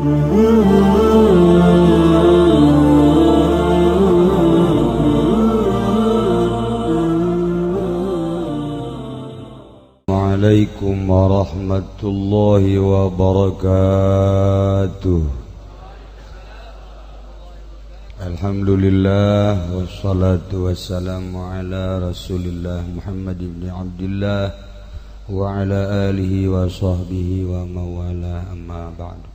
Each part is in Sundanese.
Assalamualaikum warahmatullahi wabarakatuh. Alhamdulillah, wassalatu wassalamu ala Rasulillah Muhammad ibn Abdullah wa ala alihi wa sahbihi wa mawala, amma ba'du.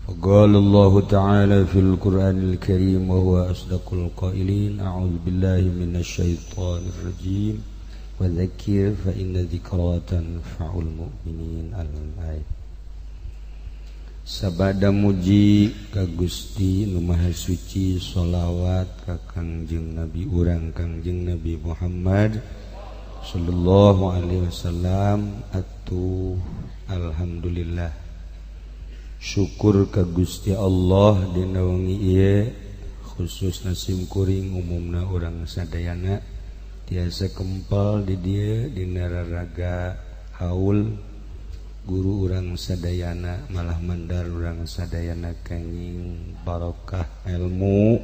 Faqala Allah ta'ala fil Qur'anil Karim wa huwa asdaqul qailin, a'udzu billahi minasy syaithanir rajim. Wa dzakir fa inna dzikra tanfa'ul mu'minin. Al-ayat. Sabada muji ka Gusti nu Maha Suci, sholawat ka Kangjeng Nabi urang Kangjeng Nabi Muhammad sallallahu alaihi wasallam. Atuh alhamdulillah, syukur ka Gusti Allah dina wengi ieu, khususna sim kuring umumna urang sadayana tiasa kempal di dieu dina raraga haul guru urang sadayana, malah mandar urang sadayana kenging barokah ilmu,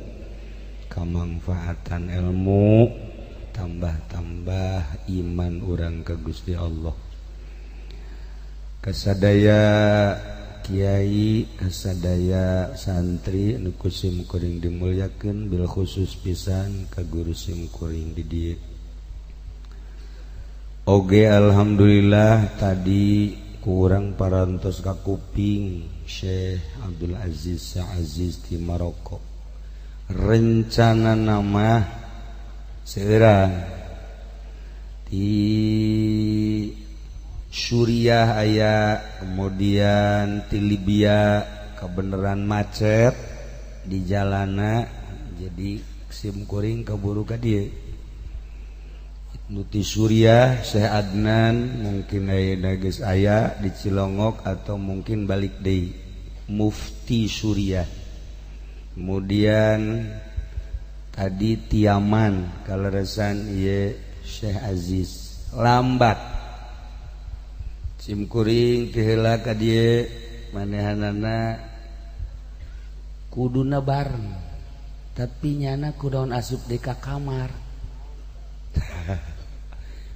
kamangfaatan ilmu, tambah-tambah iman urang ka Gusti Allah. Kasadaya kiai, kasadaya santri nu ku sim kuring dimulyakeun, bil khusus pisan ka guru sim kuring di dieu. Oge alhamdulillah tadi kurang parantos ka kuping Syekh Abdul Aziz Aziz di Maroko. Rencana nama seurang di Suriah aya, kemudian di Libya kebenaran macet di jalana, jadi sim kuring keburu ka dieu. Nuti Suriah Syekh Adnan mungkin ayeuna geus aya di Cilongok atau mungkin balik deui, Mufti Suriah. Kemudian tadi Tiaman kaleresan ieu Syekh Aziz lambat. Sim kuring teu heula ka dieu manehanana kuduna bareng, tapi nyana kudaon asup deui ka kamar.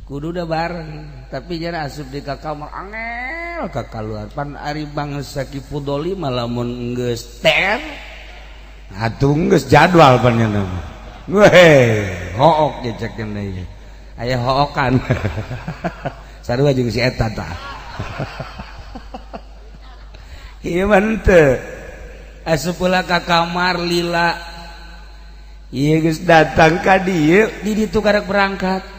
Kudu udah bareng tapi jana asup di ka kamar angel ka kaluar. Pan ari bangsa Ki Fudoli mah lamun geus ter atuh geus jadwal pan nya mah. Weh, hook jecekeun deui. Aya hookan. Sarua jeung si eta tah. Ieu mah henteu. Asup heula ka kamar lila. Ieu geus datang ka dieu, di ditu karek berangkat.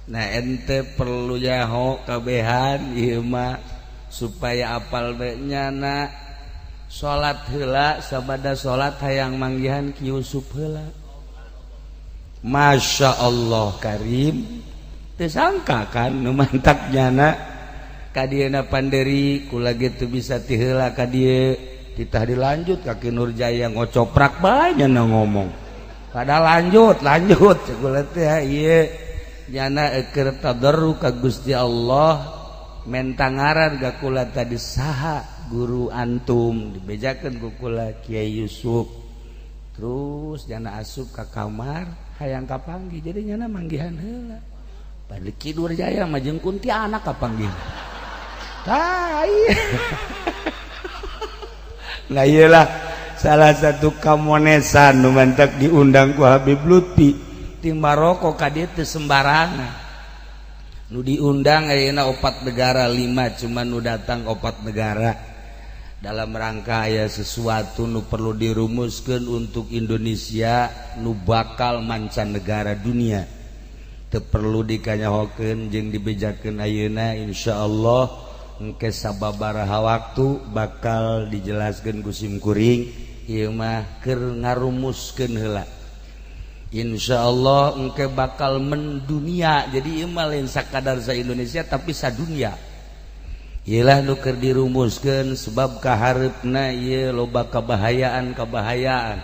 Nah ente perlu nyaho kabehan ieu mah supaya apal bae nyana salat heula, sabada salat hayang manggihan Ki Yusuf heula. Masya Allah Karim, teu sangka kan nu mantak nyana ka dieuna panderi kula gitu bisa ti heula ka dieu, titah dilanjut ka Ki Nurjaya ngocoprak bae nyana ngomong. Padahal lanjut lanjut cek kula teh ieu nyana eker tadarru ka Gusti Allah, menta ngaran ka kula tadi saha guru antum, dibejakeun ku kula Kiai Yusuf. Terus nyana asup ka kamar hayang kapanggih, jadi nyana manggihan heula. Padahal Ki Nurjaya mah jeung kuntianak kapanggih. Tah ieu. Nah iyalah salah satu kamonesan nu mantak diundang ku Habib Lutfi di Maroko ka dieu teu sembarangan. Nu diundang ayeuna 4 negara, 5 cuman nu datang 4 negara. Dalam rangka aya sesuatu nu perlu dirumuskeun untuk Indonesia nu bakal mancanegara dunia. Teu perlu dikanyahokeun jeung dibejakeun ayeuna, insyaallah engke sababaraha waktu bakal dijelaskeun ku sim kuring. Ieu mah keur ngarumuskeun heula. Insyaallah engke bakal mendunia. Jadi ieu mah lain sakadar sa Indonesia tapi sadunia. Iyalah nu keur dirumuskeun sebab kahareupna ieu loba kabahayaan-kabahayaan.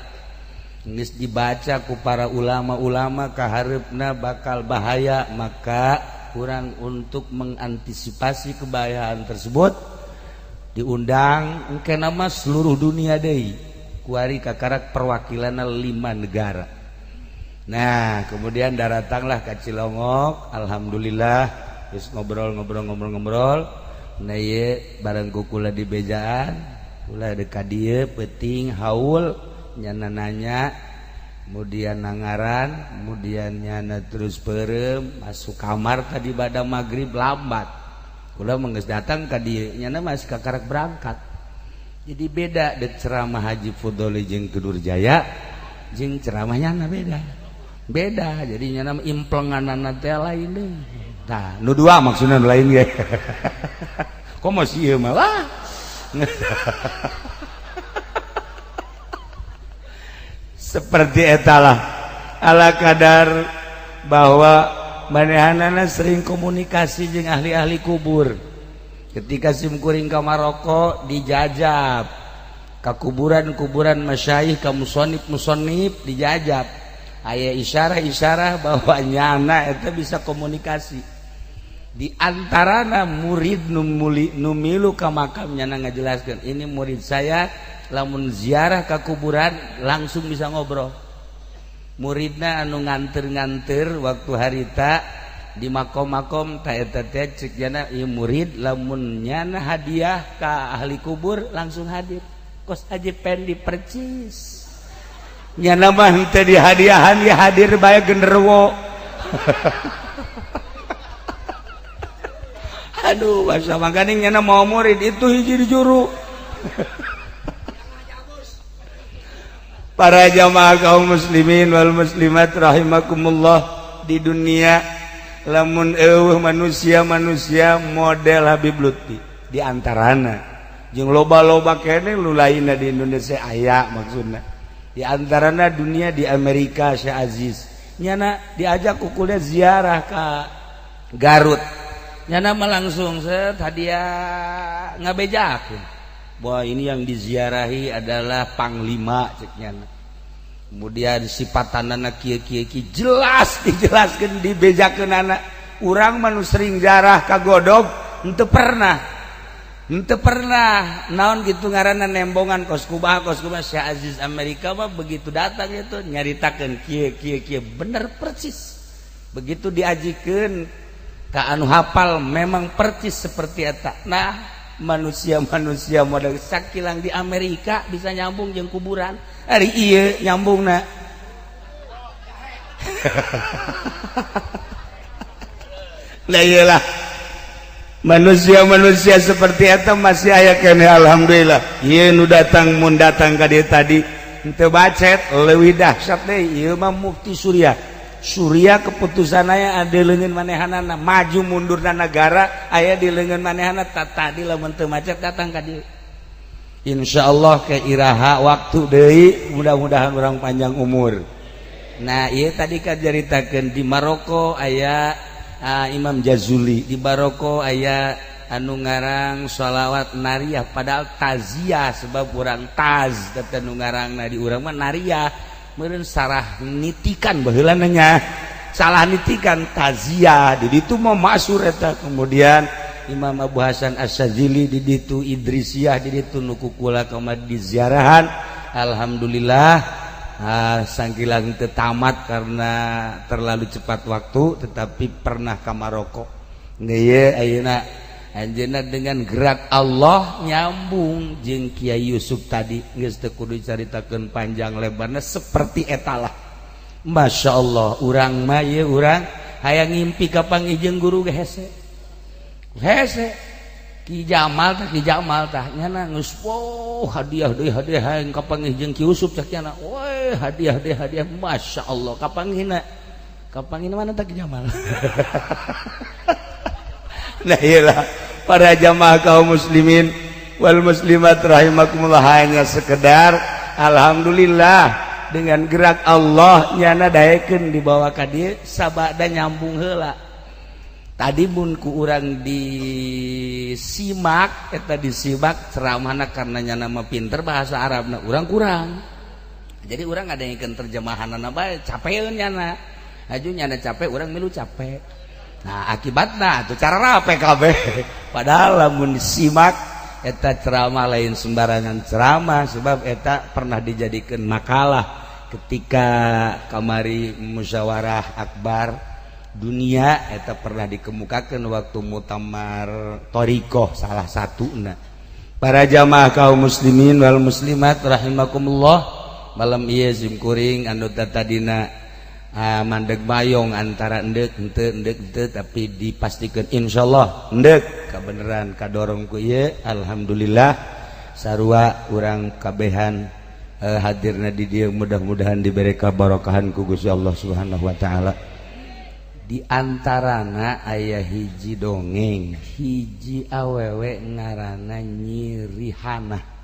Geus dibaca ku para ulama-ulama kahareupna bakal bahaya, maka kurang untuk mengantisipasi kebahayaan tersebut Diundang engke nama seluruh dunia deui. Kuari kakarak perwakilan 5 negara. Nah, kemudian daratanglah ke Cilongok, alhamdulillah geus ngobrol-ngobrol-ngobrol-ngobrol. Nah ieu bareng ku kula di bejaan, kula deuk ka dieu peuting haul nyana nanya, kemudian nangaran, kemudian nyana terus peureum masuk kamar tadi pada maghrib lambat. Kula mah geus datang ka dieu, nyana masih kakarak berangkat. Jadi beda deuk ceramah Haji Fudoli jeung Ki Nurjaya jeung ceramah nyana beda. Beda, jadi nyana implenganana teh lain deui. Tah, nu dua maksudna nu lain ge. Kok masih ieu mah lah. Seperti etalah ala kadar bahwa manehanana sering komunikasi jeung ahli-ahli kubur. Ketika simkuring ka Maroko dijajab ka kuburan-kuburan masyayikh ka musonib-musonib dijajab. Aya isyarah-isyarah bahwa nyana eta bisa komunikasi. Di antarana murid nu milu ka makam nyana ngajelaskeun, ini murid saya lamun ziarah ka kuburan langsung bisa ngobrol. Muridna anu nganter-nganter waktu harita di makom-makom ta eta teh cek nyana ieu murid lamun nyana hadiah ka ahli kubur langsung hadir. Kos Haji Pendi percis. Nyana mah henteu dihadiahan ya hadir bae genderuwo. Aduh, bahasa mangkaning nyana mau murid itu hiji di juru. Para jamaah kaum muslimin wal muslimat rahimakumullah, di dunia lamun eueuh manusia-manusia model Habib Lutfi di antarana jeung loba-loba keneh lu lainna di Indonesia aya maksudna. Di antarana dunia di Amerika Syekh Aziz nyana diajak kukulnya ziarah ka Garut, nyana mah langsung set hadiah ngabejakeun bahwa ini yang diziarahi adalah panglima cek nyana. Kemudian sifatanana kieu kieu kieu jelas dijelaskeun dibejakeun anak urang mah nu sering ziarah ka Godog henteu pernah henteu pernah naon gitu ngaranna nembongan kos kubah Syekh Aziz Amerika mah begitu datang itu nyaritakeun kieu kieu kieu bener persis. Begitu diajikeun ka anu hafal memang persis seperti eta. Nah, manusia-manusia model sakilang di Amerika bisa nyambung jeung kuburan. Ari ieu nyambungna. Lah iyalah manusia-manusia seperti eta masih aya keneh alhamdulillah. Ieu nu datang mun datang ka dieu tadi henteu bacet leuwih dahsyat deui ieu mah Mufti Surya. Surya keputusan aya di leungeun manehanana maju mundurna negara aya di leungeun manehana tadi lamun teu macet datang ka dieu. Insyaallah ke iraha waktu deui mudah-mudahan urang panjang umur. Nah ieu tadi kajaritakeun di Maroko aya Imam Jazuli, di Maroko aya anu ngarang sholawat nariyah padahal taziah sebab urang taz teh nu ngarangna di urang mah nariyah meureun sarah nitikan baheula nya salah nitikan taziah di ditu mah masyhur eta. Kemudian Imam Abu Hasan Asy-Syadzili di ditu, Idrisiyah di ditu nu kukula kamari diziarahan alhamdulillah. Sangkilang teu tamat karena terlalu cepat waktu, tetapi pernah ka Maroko. Ieu ayeuna anjeunna dengan gerak Allah nyambung jeung Kiai Yusuf tadi geus teu kudu dicaritakeun panjang lebarna seperti etalah. Masya Allah urang mah ieu urang hayang ngimpi ka panggih jeung guru ge hese. Hese Ki Jamal tah nyana geus oh hadiah deui hadiah hayang kapanggih jeung Ki Yusuf cak nyana we hadiah deui hadiah Masya Allah kapanggihna kapanggihna mana tah Ki Jamal. Nah iyalah para jamaah kaum muslimin wal muslimat rahimakumullah, hanya sekedar alhamdulillah dengan gerak Allah nyana daekeun dibawa ka dieu sabada nyambung heula. Tadi mun ku urang disimak eta disimak ceramahna karena nyana mah pinter bahasa Arabna urang kurang. Jadi urang ada yang terjemahanana bae capeun nyana. Haju nyana capek urang milu capek. Nah akibatna tuh cara rape kabeh. Padahal lamun disimak Eta ceramah lain sembarangan ceramah, sebab eta pernah dijadikan makalah ketika kamari musyawarah akbar dunia. Eta pernah dikemukakan waktu muktamar thoriqoh salah satu. Nah, para jamaah kaum muslimin wal muslimat rahimakumullah, malam ieu simkuring anu tadina mandeg mayong antara endek ente, endek ente, tapi dipastikan insyaallah endek, kebenaran kadorong ku ieu. Alhamdulillah, sarua urang kabehan hadirna di dieu, mudah-mudahan diberi kabarokahan ku Gusti Allah Subhanahu wa taala. Di antarana aya hiji dongeng, hiji awewe ngaranna Nyi Rihana.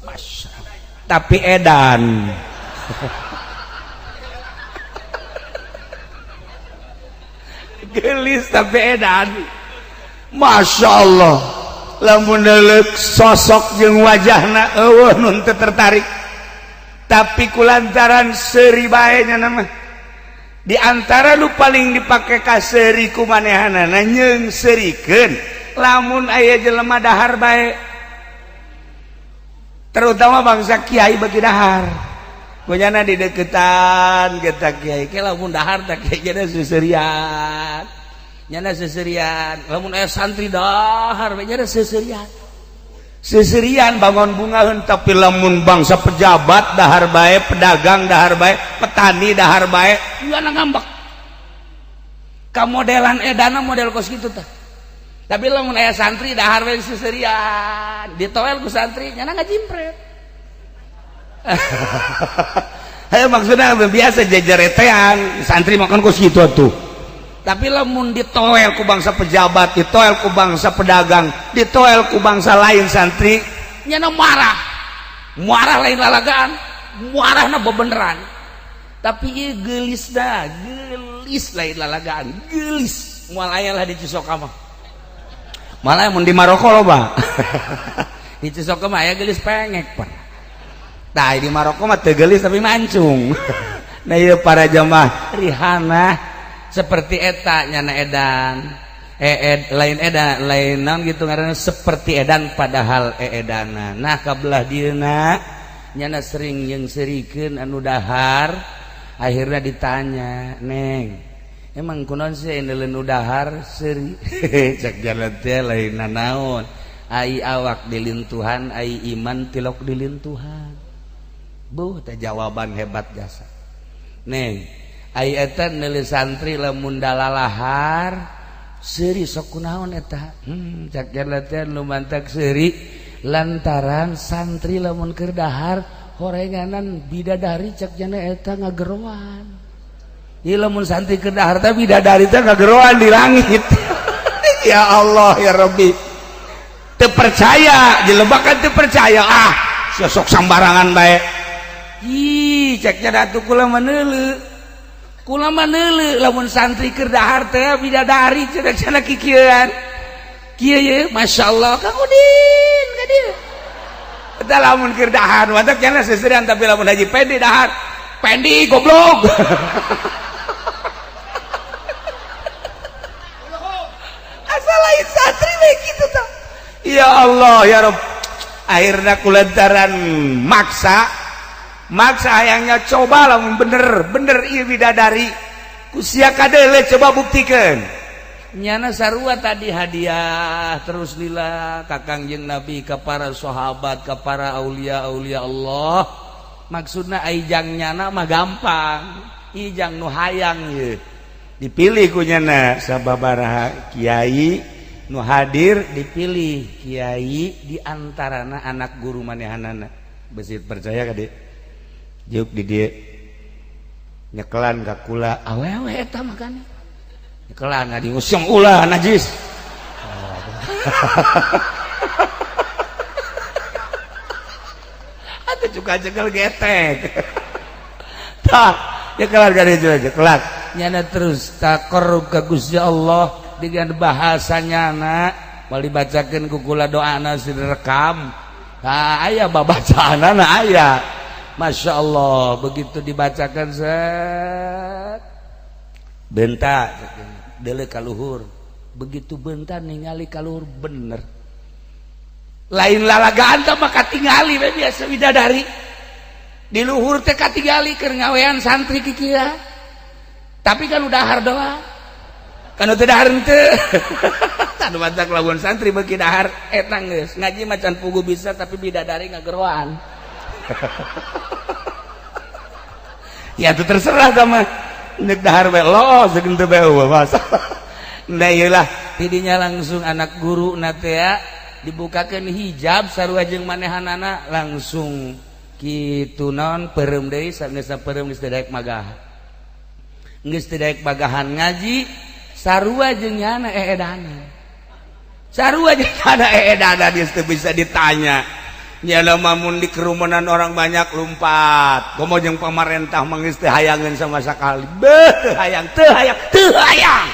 Masya, tapi edan gelis tapi edan. Masya Allah, lamun deuleuh sosok jeung wajahna eueuh nu teu tertarik, tapi kulantaran seuri bae nya nama di antara lu paling dipake ka seuri ku manehanana nyeungseurikeun lamun aya jelema dahar bae, terutama bangsa kiai bagi dahar kunyana di deketan kita kiai ke lamun dahar tak kiai nyana seuseurian, nyana seuseurian. Lamun aya santri dahar bae nyana seuseurian, seserian bangun bungaheun. Tapi lamun bangsa pejabat dahar bae, pedagang dahar bae, petani dahar bae, nyana ngambek kamodelan edana model kos kitu tah. Tapi lamun aya santri dahar bae seserian, ditoel ku santri nyana ngajimpret. Hayo, maksudnya biasa jejeretean santri makan kos kitu atuh. Tapi lamun ditoel ku bangsa pejabat, ditoel ku bangsa pedagang, ditoel ku bangsa lain santri, nyana marah marah lain lalagaan, marahna bebeneran. Tapi ieu geulis dah, geulis lain lalagaan, geulis moal aya lah di Cisoka mah. Malah mun di Maroko loba. Di Cisoka mah aya geulis pengek, Pak. Tah, di Maroko mah teu geulis tapi mancung. Nah, ieu para jamaah, Rihana seperti eta nyana edan, ed lain edan, lain naon gitu ngaranna, seperti edan padahal eedana. Nah, kabelah dieuna nyana sering nyeungseurikeun anu dahar. Akhirnya ditanya, "Neng, emang kunaon sih nu dahar seuri?" Cek jalan teh lain nanaon, ai awak dilintuhan, ai iman tilok dilintuhan. Buh teh jawaban hebat jasa. "Neng, ai eta neuleuh santri lamun dalalahar seuri sok kunaon eta?" Cak jalan teh nu mantak seuri lantaran santri lamun keur dahar horenganan bidadari, cek jana eta ngageroan. Ieu lamun santri keur dahar teh bidadari teh ngageroan di langit. Ya Allah ya Rabbi, teu percaya jelema kan, teu percaya, ah sosok sambarangan bae. Ih, cek jana atuh kula mah neuleuh, kula mah neuleuh lamun santri keur dahar teh bidadari cenah cenah kikieuan kieu ye. Masyaallah, Kang Udin ka dieu. Eta lamun keur dahar mantap cenah seserian, tapi lamun Haji Pendi dahar, "Pendi goblok." Asal lain santri we kitu tah. Ya Allah ya Rabb, akhirna kulantaran maksa maksa hayangnya coba lamun bener bener ieu bidadari ku sia kadeuleuh, coba buktikeun. Nyana sarua tadi hadiah terus lila ka Kangjeng Nabi, ka para sahabat, ka para aulia aulia Allah. Maksudna ijang nyana mah gampang, ijang nu hayang ye dipilih ku nyana sababaraha kiai nu hadir, dipilih kiai di antarana anak guru manehanana. Besit percaya ka dieu juk di dieu nyekelan ka kula awewe eta makana nyekelan ngadi usung ulah najis. Atuh juga cekel getek tah nyekelan ka dieu nyekelan nyana terus taqarrub ka Gusti Allah dengan bahasa nyana moal dibacakeun ku kula doana direkam. Tah aya babacaanana aya. Masya Allah, begitu dibacakan set bentak. Deuleu ka luhur. Begitu bentar ningali ka luhur, bener lain lalagaan teh mah, katingali we biasa bidadari di luhur teh, katingali keur ngawean santri kikieu. Tapi kan udah dahar doang kan, teu dahar henteu. Anu matak lamun santri beuki dahar eta geus ngaji macan pugu bisa, tapi bidadari ngageroan. Ya itu terserah sama nek dahar we lo segentu bae masalah. Nah, iyalah, tidinya langsung anak guru na teh dibukakan hijab sarua jeung manehanana, langsung kitu naon, peureum deui. Geus peureum, geus teu daek magah, geus teu daek magahan ngaji. Sarua jeung nyana eedana, sarua jeung nyana eedana, dia teu bisa ditanya. Nyana mamun di kerumunan orang banyak lompat. Komo jeung pamarentah mah geus teu hayangeun sama sekali. Beuh, teu hayang, teu hayang, teu hayang.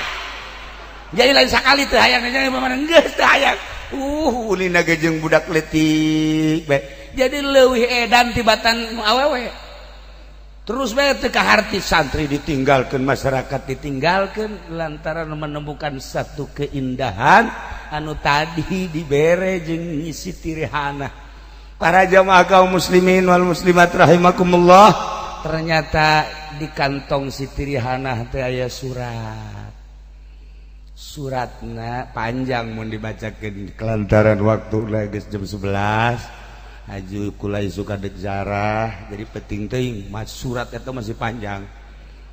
Jadi lain sakali teu hayang, jadi pamarentah geus teu hayang. Ulina ge jeung budak leutik bae. Jadi leuwih edan tibatan awewe. Terus bae teu kaharti, santri ditinggalkeun, masyarakat ditinggalkeun lantaran menemukan satu keindahan anu tadi dibere jeung Siti Rihana. Para jamaah kaum muslimin wal muslimat rahimakumullah, ternyata di kantong Siti Rihanah teh aya surat. Suratna panjang mun dibacakeun, kelantaran waktu geus jam 11, aju kula suka dek zarah, jadi penting teuing. Mas, surat eta masih panjang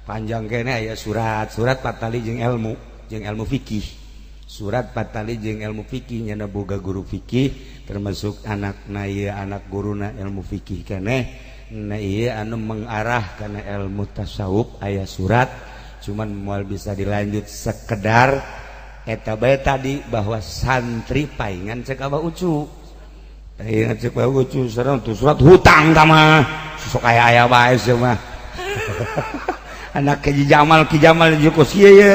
panjang kene. Aya surat, surat patali jeung ilmu, jeung ilmu fikih. Surat patali jeung ilmu fikih. Nyana boga guru fikih, termasuk anak na ieu, anak guruna ilmu fikih keneh. Nah, ieu anu mengarah kana ilmu tasawuf. Aya surat, cuman moal bisa dilanjut, sekedar eta bae tadi bahwa santri paingan cek Abah Ucu, paingan cek Abah Ucu. Sareng tuh surat hutang tah mah sok aya aya bae sih mah. Anak Ki Jamal, Ki Jamal jeung ieu ye.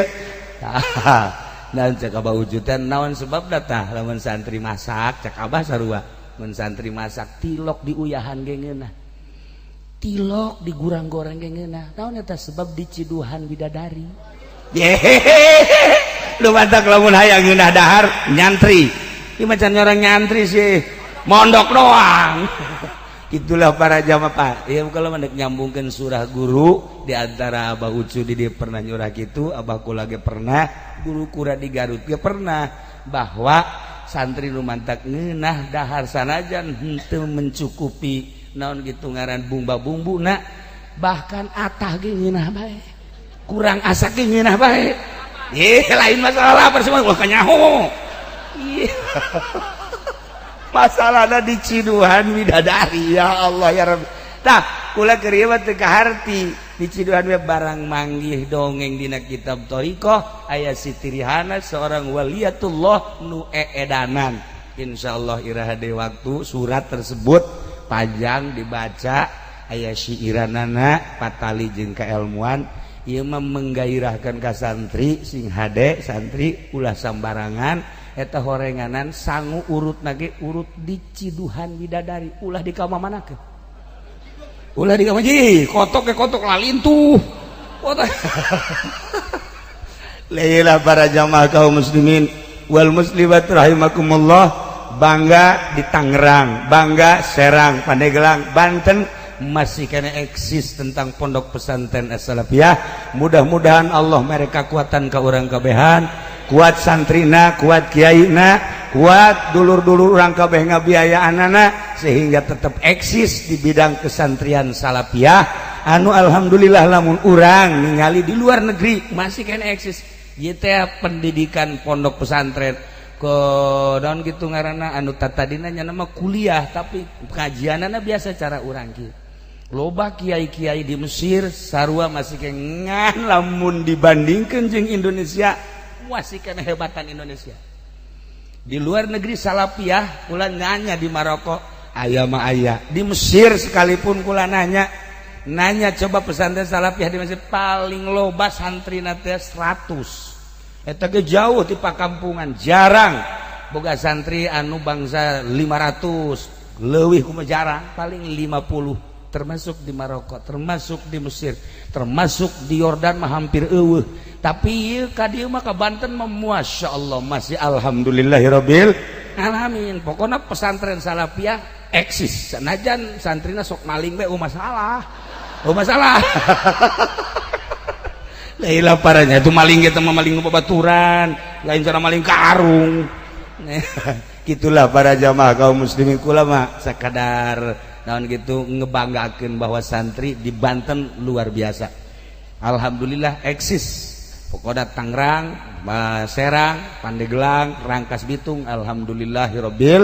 Dan cek Abah Ucu teh, naon sebab tah lamun santri masak, cek Abah sarua mun santri masak tilok diuyahan ge ngeunah, tilok digurang goreng ge ngeunah. Naon eta sebab? Diciduhan bidadari. Yehehe, lu mantak lamun hayang ngeunah dahar, nyantri. Ieu macan orang nyantri sih, mondok doang. Itulah para jamaah, Pak ya, kalau mendek nyambungkan surah guru di antara Abah Ucu di dia pernah nyurah gitu, Abah kula ge pernah, guru kura di Garut ge pernah, bahwa santri nu mantak ngeunah dahar sanajan henteu mencukupi naon gitu ngaran bumba bumbu na, bahkan atah ge ngeunah bae, kurang asak ge ngeunah bae. Ih, lain masalah lapar semua, wah kanyaho. Ih. Masalahna di ciduhan bidadari, ya Allah ya Rabbi. Tah, kula keur ieu mah teu kaharti di ciduhan we barang manggih dongeng dina kitab thariqah, aya Siti Rihana, seorang waliyatullah nu eedanan. Insyaallah iraha deui waktu, surat tersebut panjang dibaca, aya syiiranana patali jeung keilmuan. Ieu mah menggairahkan ka santri sing hade, santri ulah sambarangan eta horenganan sangu urut nage urut di ciduhan bidadari, ulah di kamamanakeun, ulah di kamar kotok ke kotok lalintuh kotok. Leilah para jamaah kaum muslimin wal muslimat rahimakumullah, bangga di Tangerang, bangga Serang, Pandeglang, Banten masih kena eksis tentang pondok pesantren As-Salafiyah. Mudah-mudahan Allah mereka kuatan ke orang kabehan, kuat santrina, kuat kiaina, kuat dulur-dulur orang kabeh ngabiayaan, sehingga tetap eksis di bidang kesantrian Salafiyah anu alhamdulillah lamun urang ningali di luar negeri masih kena eksis. Ieu teh pendidikan pondok pesantren ke daun gitu ngaranna, anu tadina nya nama kuliah, tapi kajianana biasa cara urang kieu. Loba kiai-kiai di Mesir sarua masih ngan lamun dibandingkan jeung Indonesia masih kena hebatan Indonesia. Di luar negeri Salafiyah, kula nanya di Maroko aya mah aya, di Mesir sekalipun kula nanya nanya coba pesantren Salafiyah di Mesir paling loba santri teh 100. Eta ge jauh di pakampungan, jarang boga santri anu bangsa 500 leuwih, kumaha jarang, paling 50. Termasuk di Maroko, termasuk di Mesir, termasuk di Yordan mah hampir euweuh. Tapi ieu ka dieu mah, ka Banten mah, masya Allah, masih alhamdulillahirabbil alamin. Pokoknya pesantren salafiyah eksis, senajan santrina sok maling bae. Oh, masalah, oh, masalah. Lah, parahnya itu maling kita mah maling babaturan, lain cara maling karung. Gitulah para jamaah kaum muslimin. Kula mah sekadar naon gitu, ngebanggakeun bahwa santri di Banten luar biasa, alhamdulillah eksis. Pokoknya Tangerang, Serang, Pandeglang, Rangkas Bitung, alhamdulillahirabbil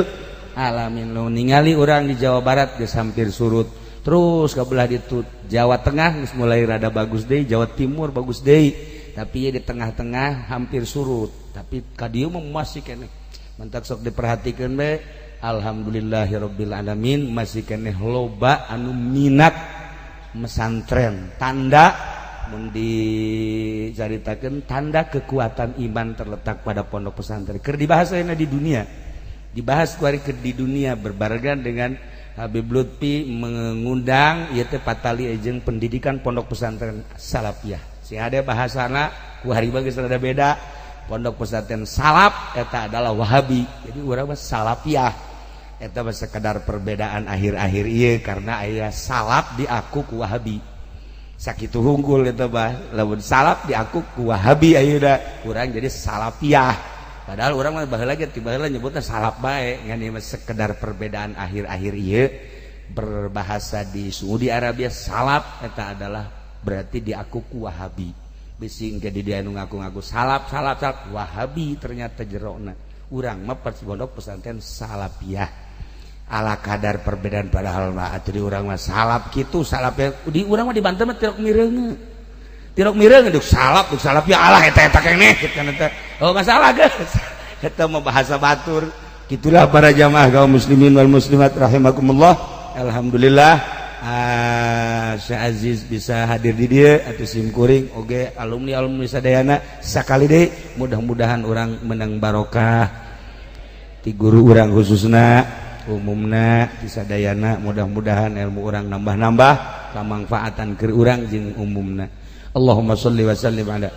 alamin. Lu ningali orang di Jawa Barat geus hampir surut, terus ke belah itu Jawa Tengah geus mulai rada bagus deh, Jawa Timur bagus deh, tapi ya di tengah-tengah hampir surut. Tapi ka dieu mah masih keneh. Mantak sok diperhatikan be. Alhamdulillahirabbil alamin, masih keneh loba anu minat mesantren. Tanda mun dicaritakeun, tanda kekuatan iman terletak pada pondok pesantren. Keur dibahas di dunia, dibahas kuari keur di dunia berbarengan dengan Habib Lutfi mengundang ieu teh patali jeung pendidikan pondok pesantren salafiyah. Si ada bahasana ku hari geus rada beda. Pondok pesantren salaf eta adalah Wahabi, jadi urang mah salafiyah. Eta mah sekedar perbedaan akhir-akhir ieu karena aya salaf diaku ku Wahabi, sakitu hungkul eta bah. Lamun salaf diaku ku Wahabi, ayeuna urang jadi salafiyah, padahal urang mah baheula ge ti baheula nyebutna salaf bae. Ngan ieu mah sekedar perbedaan akhir-akhir ieu. Berbahasa di Saudi Arabia, salaf eta adalah berarti diaku ku Wahabi. Bisi engke di dia nu ngaku-ngaku salaf, salaf, salaf, Wahabi ternyata jerona. Urang mah pondok pesantren salafiyah, ala kadar perbedaan, padahal mah atuh di urang mah salaf kitu salaf ya. Di urang mah di Banten mah tirok mireunge, tirok mireunge duk salaf, duk salaf ya. Alah, eta eta keneh kitu kan eta. Oh, masalah geus eta mah bahasa batur. Gitulah para jamaah kaum muslimin wal muslimat rahimakumullah. Alhamdulillah, Syekh Aziz bisa hadir di dieu atau sim kuring oge alumni alumni sadayana. Sakali deui, mudah-mudahan urang menang barokah ti guru urang, khususna umumna ti sadayana. Mudah-mudahan ilmu urang nambah-nambah, kamangfaatan keur urang jeung umumna. Allahumma sholli wa sallim ala